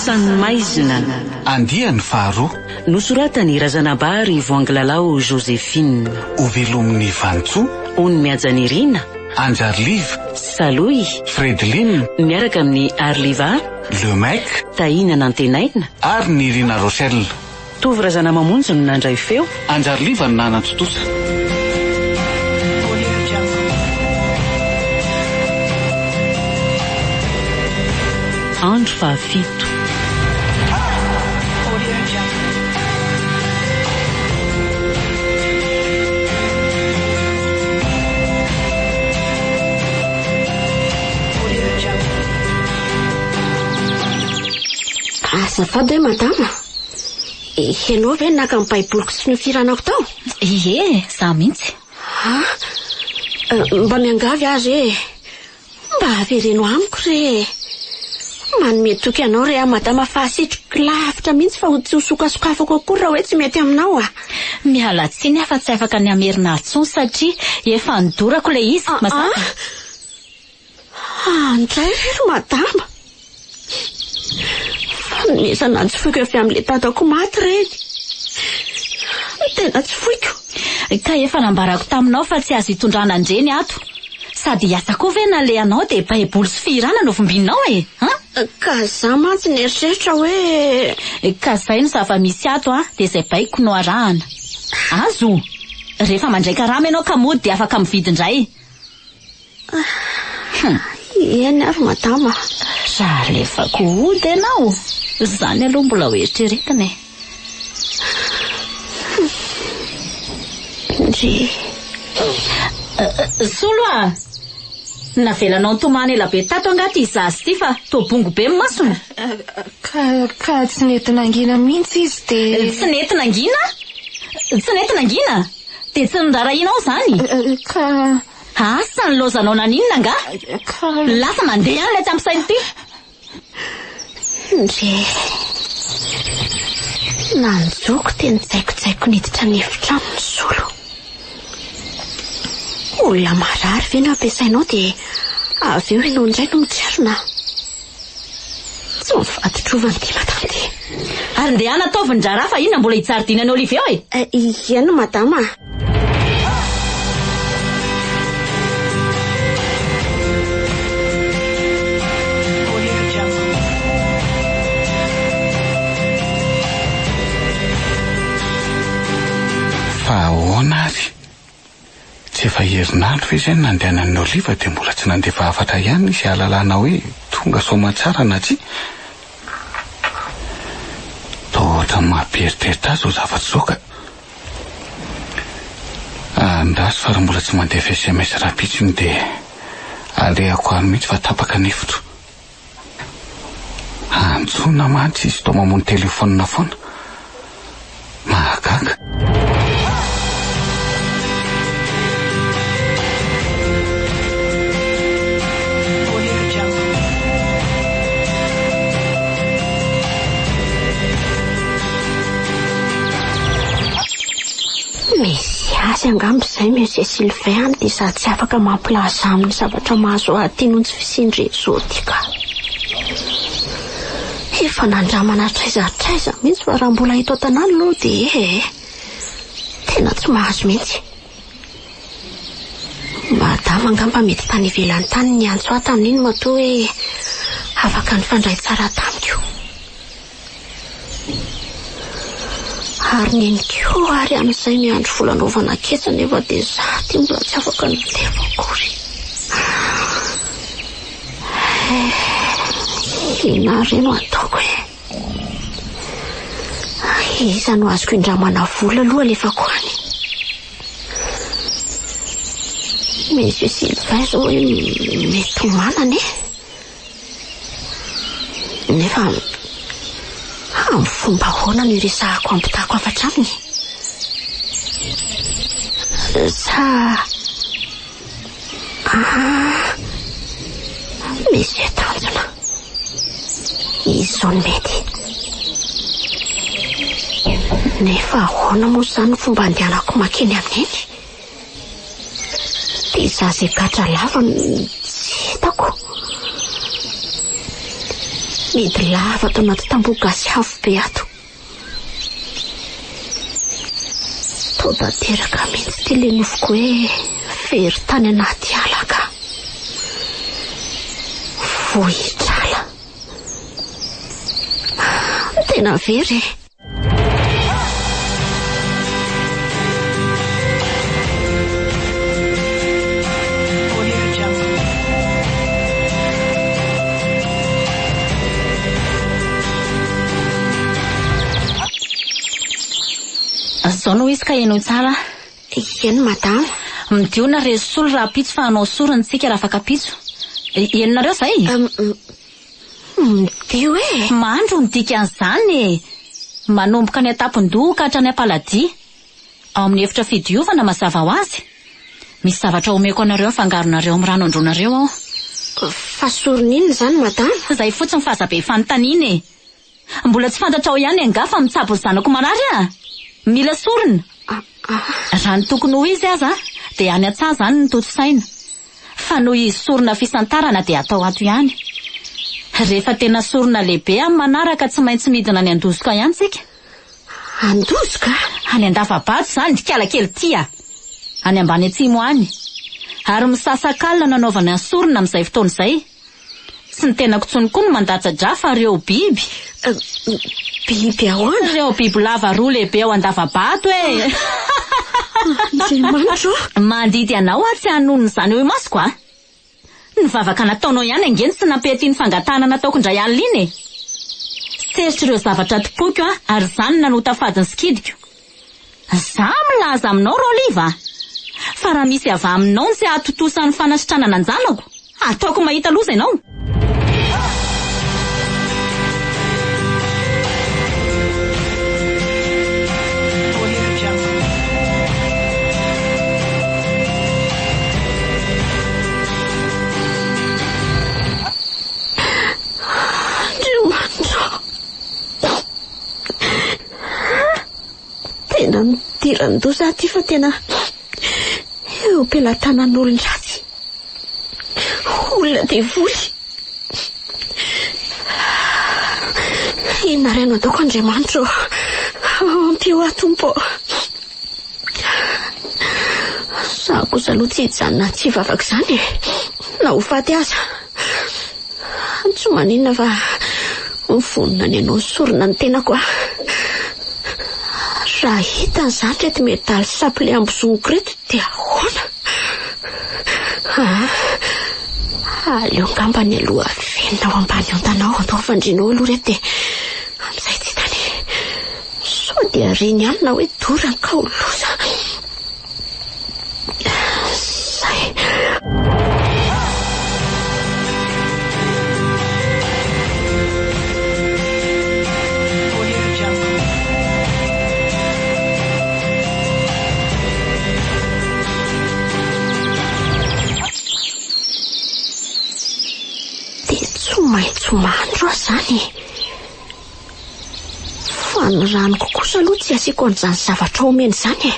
Asan'ny maizina. Andiany faharoa. Nosoratan'i Razanabary Voangilalao Joséphine. Hovelomin'i Vanintsoa. Ony Mihajanirina. Anjariliva. Salohy. Fredeline. Miaraka amin'i Arliva. Le Mec. Tahina Nantenaina. Ary Nirina Rochelle. Tovo Razanamamonjy no nandray feo. Anjariliva no nanatontosa. Andro fahafito. Azafady hoe madama. Ianao ve naka ny baiboliko sy ny firanako tao? Ie, izaho mihitsy. Ah, mba miangavy aho re e. Mba avereno amiko re e. Manome toky anao re aho madama fa asitriko lavitra mihitsy fa ho tsy ho sokasokafako akory raha hoe tsy mety aminao ah. Miala tsiny aho fa tsy afaka ny hamerina azy intsony satria efa nodorako ilay izy, mazava? Andray re ry madama! Fanomezana tsy foiko avy amin'ilay dadako maty ireny. Tena tsy foiko. Ka efa nambarako taminao fa tsy azo itondrana an'ireny ato. Sady hiasa koa ve nalehanao dia baiboly sy fihirana no vimbininao e? An? Ka za mantsy nieritreritra hoe. Ka zay no zava-misy ato an, dia izay baiko no arahana. Azo? Rehefa mandray karama ianao ka mody dia afaka mividy indray. Hum. Eny ary madama. Raha alefako hody ianao, izany aloha mbola ho eritreretina e. Ndry. Solo a! Navelanao nitomany ela be tato angaha ity zaza ity fa toa bongo be ny masony? Ka, ka tsy nety nangina mihitsy izy dia... Tsy nety nangina? Tsy nety nangina? Dia tsy noraharahianao izany? Ka... Asa nilaozanao naninona angaha? Ka... Lasa mandeha any ilay tsy ampy saina ity. Ndry. Nanjoko dia nijaikojaiko niditra ny efitrano ny solo. Olona marary ve no ampiasainao dia avy eo ianao indray no mitrerona? Tsy mifaditrovana ity madama ity. Ary ndehana ataovy ny raharaha fa inona mbola hijaridina an'i Olivier eo e? Eny madama a. Fa ahoana ary? Tsy efa herinandro ve izay no nandehanan'i Oliva dia mbola tsy nandefa hafatra ihany izy hahalalana hoe tonga soamantsara na tsia? Toa ohatran'ny mampieritreritra ahy izao zavatra izao ka. Andraso fa raha mbola tsy mandefa sms rahampitso iny dia alehako any mihitsy fa tapaka ny hevitro. Antsoina mantsy izy toa mamono telefaonina foana. Mahagaga. Misy azy angamba izay Monsieur Sylvain any dia izaho tsy afaka mampilaza aminy zavatra mahazo ahy aty noho ny tsy fisian'ny réseau ity ka. Efa nandramana hatraiza hatraiza mihitsy fa raha mbola eto an-tanàna aloha dia eh eh. Tena tsy mahazo mihitsy. Madama angamba mety tany ivelany tany niantso ahy tamin'iny matoa hoe afaka nifandray tsara tamiko. Ary neny koa ary amin'izay miandry vola anaovana ketsa nefa dia za ty mbola tsy afaka nandefa akory. Eh, inona re no ataoko e? Iza no azoko indramana vola aloha alefako any? Monsieur Sylvain zao hoe mety ho manana e. Nefa amin'ny fomba ahoana no iresahako hampitako hafatra aminy? Sa ah, Monsieur Tanjona, izao no mety. Nefa ahoana moa izany ny fomba andehanako mankeny aminy eny? Dia zaza gadra lava no tsy hitako. Mihidy lava ato anaty tamboho gasy avo be ato. Toa tanteraka mihitsy ity ilay nofiko hoe very tany anaty ala ka. Vohitr'ala. Tena very e. Zao no izy ka henoy tsara. Eny madama. Midio na resy solo rahampitso fa hanao sorona isika raha afaka-pitso. Henonareo izay? Midio e! Mandro ny dikan'izany e! Manomboka any an-tampon-doha ka hatrany am-paladia. Ao amin'ny efitra fidiovana mazava ho azy. Misy zavatra omeko anareo afangaronareo amin'ny rano androanareo ao. Fa sorona inona izany madama? Izay fotsiny fa aza be fanontaniana e! Mbola tsy fantatrao ihany angaha fa mitsabo ny zanako marary aho? Mila sorona? Raha ny tokony ho izy aza dia any an-tsaha izany no tontosaina. Fa noho izy sorona fisantarana dia atao ato ihany. Rehefa tena sorona lehibe amin'ny manaraka tsy maintsy midina any Andozoka ihany tsika. Andozoka? Any Andavabato izany ry kala kely ity a! Any ambany atsimo any. Ary misasakalina no anaovana ny sorona amin'izay fotoana izay. Tsy ny tenako intsony koa no mandatsa-drà fa reo biby. Biby ahoana? Reo bibilava roa lehibe ao Andavabato e! Andriamanitra ô! Mandidy anao aho tsy hanonona izany eo imasoko a! Ny vavaka nataonao ihany ange no tsy nampety iny fangatahana nataoko indray alina iny e! Seritr'ireo zavatra tompoiko aho ary izany no nanota fady ny sikidiko. Za milaza aminao ry Oliva a! Fa raha misy avy aminao ny tsy hahatontosa ny fanasitranana an-janako, ataoko mahita loza ianao! Andriamanitra ô! Tena nidiran-doza aho ity fa tena eo am-pelatanan'olon-dratsy. Olona devoly. Inona re no ataoko Andriamanitra ô? Ampio aho Tompo ô. Za kosa aloha tsy hijanona tsy hivavaka izany e. Na ho faty aza. Tsy maninona fa mivonona ny hanao sorona ny tenako aho. Raha hitany izany ireto medaly sapile ambozoniko ireto dia ahoana? Aa, aleo angambany aloha afenina ao ambany entana ao atao fandriana ao aloha ireto dia amin'izay tsy hitany. Sao dia reny ihany na hoe dorany ka ho loza. Zay. Dia tsy maintsy mandro aho izany e. Fa ny ranoko kosa aloha tsy asiako an'izany zavatra omena izany e.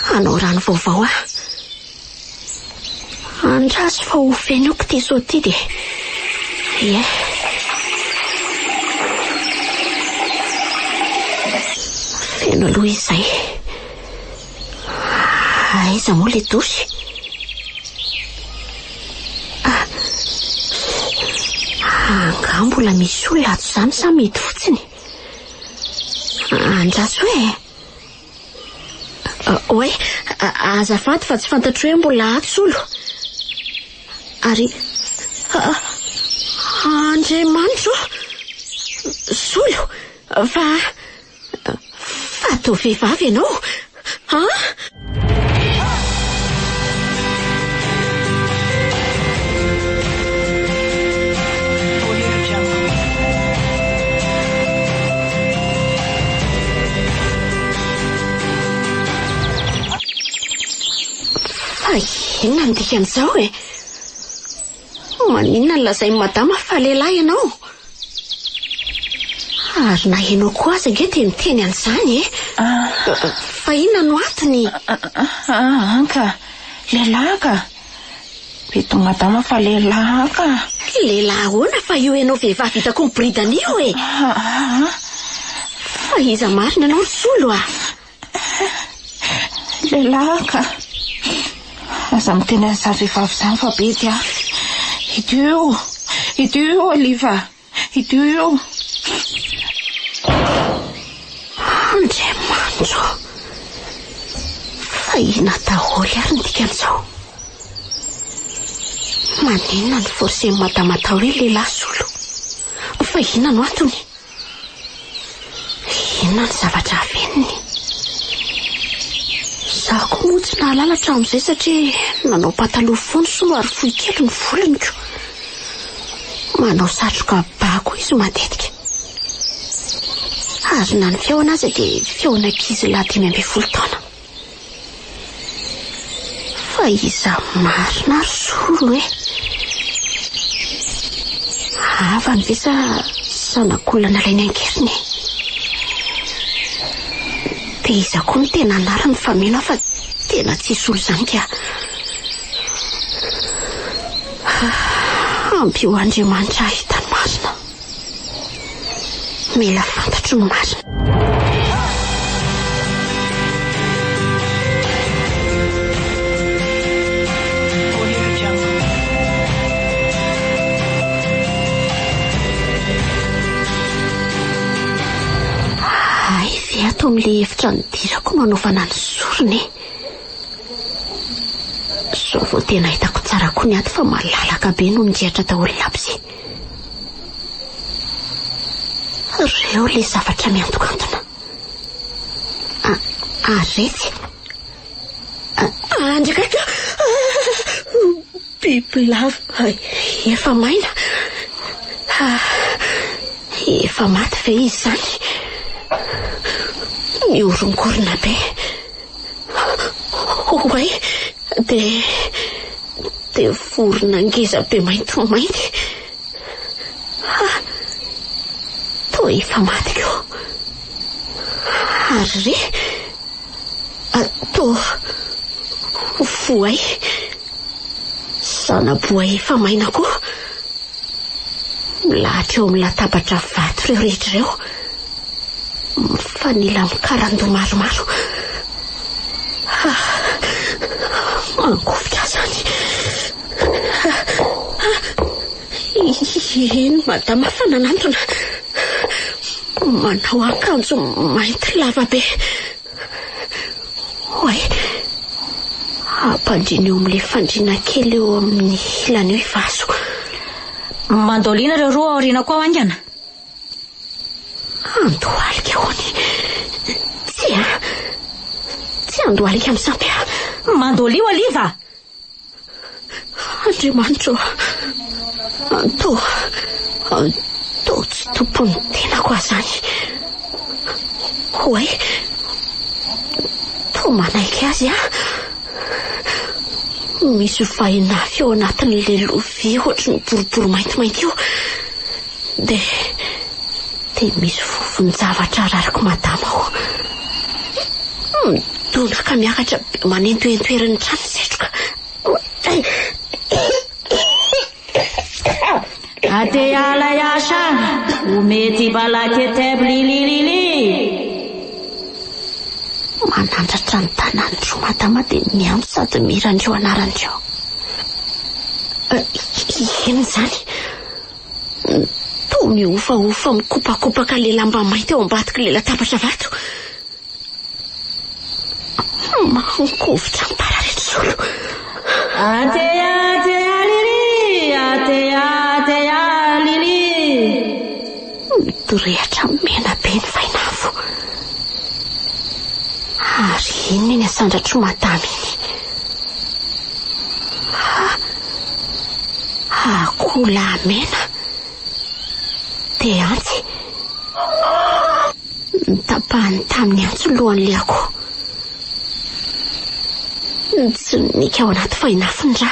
Hanao rano vaovao aho. Andraso fa ho fenoiko ity seau ity dia. Ie. Feno aloha izay. Aiza moa ilay douche? Ah. Angaha mbola misy olona ato izany sa mihidy fotsiny? Andraso e! Oay, azafady fa tsy fantatro hoe mbola ato Solo. Ary Andriamanitro ô! Solo, fa fa toa vehivavy ianao, an? Fa inona no dikan'izao e? Maninona no lazain'i madama fa lehilahy ianao? Ary na ianao koa aza ange dia miteny an'izany e! Fa inona no antony? An ka! Lehilahy ka! Mety madama fa lehilahy ka! Lehilahy ahoana fa io ianao vehivavy hitako miboridana io e? Fa iza marina ianao ry Solo a? Lehilahy ka. Aza miteny an'izany vehivavy izany fa bedy aho. Idio io. Idio io Oliva. Idio io. Andriamanitro. Fa inona daholo ary ny dikan'izao? Maninona no forcer-n'i madama atao hoe lehilahy Solo? Fa inona no antony? Inona ny zavatra afeniny? Izaho koa moa tsy nahalala hatramin'izay satria nanao pataloha fohy ny solo ary fohy kely ny volony ko. Manao satroka ba koa izy matetika. Ary na ny feony aza dia feon'ankizilahy 15 taona. Fa iza marina ary Solo e? Havany ve sa zanak'olona nalainy an-keriny e? Dia iza koa no tena anarany fa mino aho fa tena tsy Solo izany ka. Ampio Andriamanitra hahita ny marina. Mila fantatro ny marina. Hay ve ato amin'ilay efitra nidirako no anaovana ny sorona e? Izao vao tena hitako tsara koa ny ato fa malalaka be no nirehatra daholo ny labozia. Ireo ilay zavatra miantokantona. Ary retsy. Andry akaiky Bibilava efa maina. Efa maty ve izy izany? Mihorongorona be. Oay, dia dia vorona ngeza be maintimainty. Ha! Toa efa maty koa. Ary re, toa voay, zana-boay efa maina koa. Milahatra eo amin'ny latabatra vato ireo rehetra ireo. Mifanila amin'ny karandoha maromaro. Ah, mangovitra ahy izany. Ah, iny madama fa nanantona. Manao akanjo mainty lava be. Oay! Ampandriana eo amin'ilay fandriana kely eo amin'ny ilany eo i Vazo. Mandoliana ireo roa aoriana koa haingana. Andohalika hono. Tsia! Tsy andohalika amin'ny sampy aho. Mandolio Oliva! Andriamanitra ô! Toa, toa tsy tompon'ny tenako aho izany. Oay! Toa manaiky azy aho. Misy vainafo ao anatin'ilay lovia ohatry ny boribory maintimainty io. Dia, dia misy vovon-javatra arariko madama ao. Midonaka miakatra be manentoento eran'ny trano ny setroka. Ateala yasha, omety balaketeb lililili. Manandratra ny tanany roa madama dia miantso sady mihira an'ireo anarany ireo. Inona izany? Toa mihofahofa mikopakopaka ilay lamba mainty eo ambadik'ilay latabatra vato. Mangovitra ny pararetr'olo. Atea atea lili, atea atea lili. Midorehitra mena be ny vainafo. Ary inona iny asandratro madama iny? Akoholahy mena. Dia antsy. Notapahany tamin'ny antsy ny lohan'ilay akoho. Nitsonika ao anaty vainafo ny rà.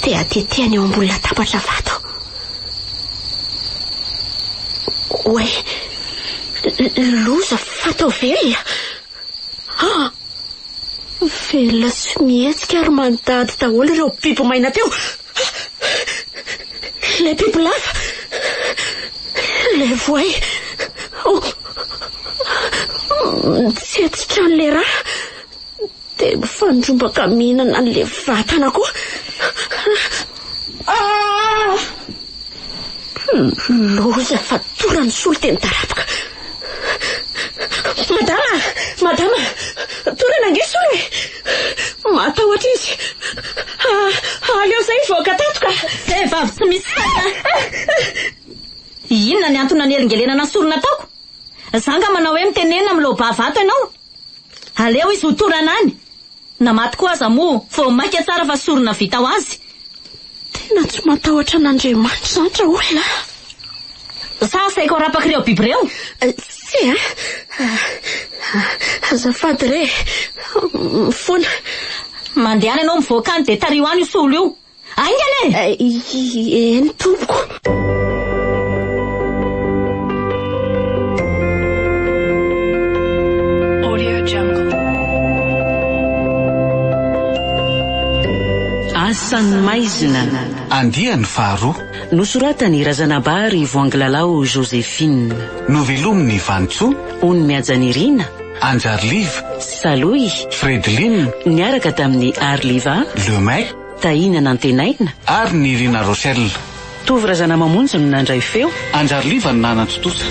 Dia atetehany eo ambony latabatra vato. Oay, loza fa tao velona. Ah! Velona sy mihetsika ary mandady daholo ireo biby maina teo. Ilay bibilava! Ilay voay! Mitsetsitra an'ilay rà! Dia mifandrombaka mihinana an'ilay vatana koa! Ah! Loza fa toran'ny solo dia midaraboka! Madama! Madama! Torana ange solo e! Matahotra izy! Aleo izay hivoaka tato ka! Vehivavy tsy misy saina! Inona ny antony nanelingelenana ny solo nataoko? Za nga manao hoe mitenena miloa-bava ato ianao? Aleo izy ho torana any! Na maty koa aza moa vao mainka tsara fa sorona vita ho azy. Tena tsy matahotra an'Andriamanitra izany raolona a! Sa asaiko arapaka ireo biby ireo? Tsia a! Azafady re e! Mifona. Mandehana ianao mivoaka any dia tariho any io solo io. Haingana e! Eny tompoko. Audio Jungle. Asan'ny maizina. Andiany faharoa. Nosoratan'i Razanabary Voangilalao Joséphine. Novelomin'i Vanintsoa. Ony Mihajanirina. Anjariliva. Salohy. Fredeline. Niaraka tamin'i Arliva. Lemay. Tahina Nantenaina. Ary Nirina Rochelle. Tovo Razanamamonjy no nandray feo. Anjariliva no nanatontosa.